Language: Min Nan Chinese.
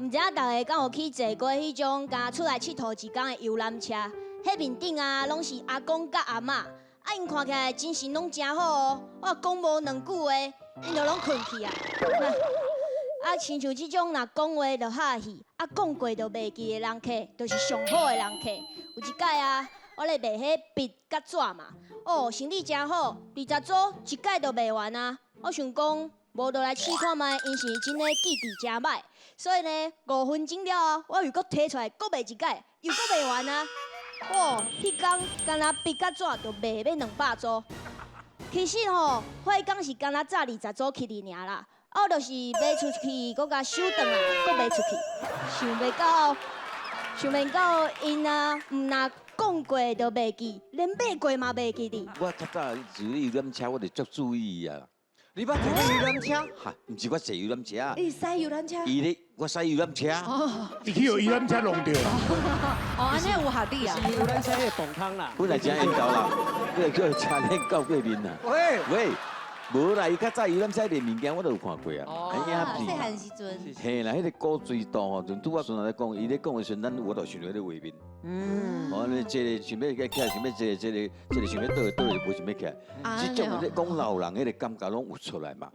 毋知影大家敢有去坐過彼種敢出來𨑨迌一工的遊覽車？彼面頂啊，攏是阿公佮阿嬤，啊，𪜶看起來精神攏誠好哦。我講無兩句話，𪜶就攏睏去啊。啊，親像這種若講話就哈氣，啊講過就袂記的人客，就是上好的人客。有一擺啊，我咧賣彼筆佮紙嘛，哦，生意誠好，20組一擺就賣完啊。我想講，無就來試看覓，𪜶是真的記憶誠䆀，所以呢，5分鐘了後，我又閣提出來，閣賣一擺，又閣賣完啊。哦，彼工干焦筆佮紙就賣欲200組。其實吼，彼工是干焦早20組起爾啦。啊，我就是賣出去，閣共收轉來，閣賣出去。想袂到，𪜶啊，毋若講過就袂記，連買過嘛袂記得。我較早坐遊覽車，我就足注意啊。你捌坐過遊覽車？哈，毋是我坐遊覽車。你駛遊覽車？伊咧，我駛遊覽車。伊去予遊覽車弄著。哦，按呢有合理啊。遊覽車彼個動空啦。本來誠緣投啦，閣叫車碾到過面啦。喂喂，無啦，伊較早遊覽車的物件我都有看過啊。哦，細漢時陣。嘿啦，彼個古錐度吼，陣拄仔孫仔咧講，伊咧講的時陣，咱我就想著彼個畫面。哦，你這個想欲起來，想欲這個這個這個想欲倒，倒就無想欲起來。這種咧講老人彼個感覺攏有出來嘛。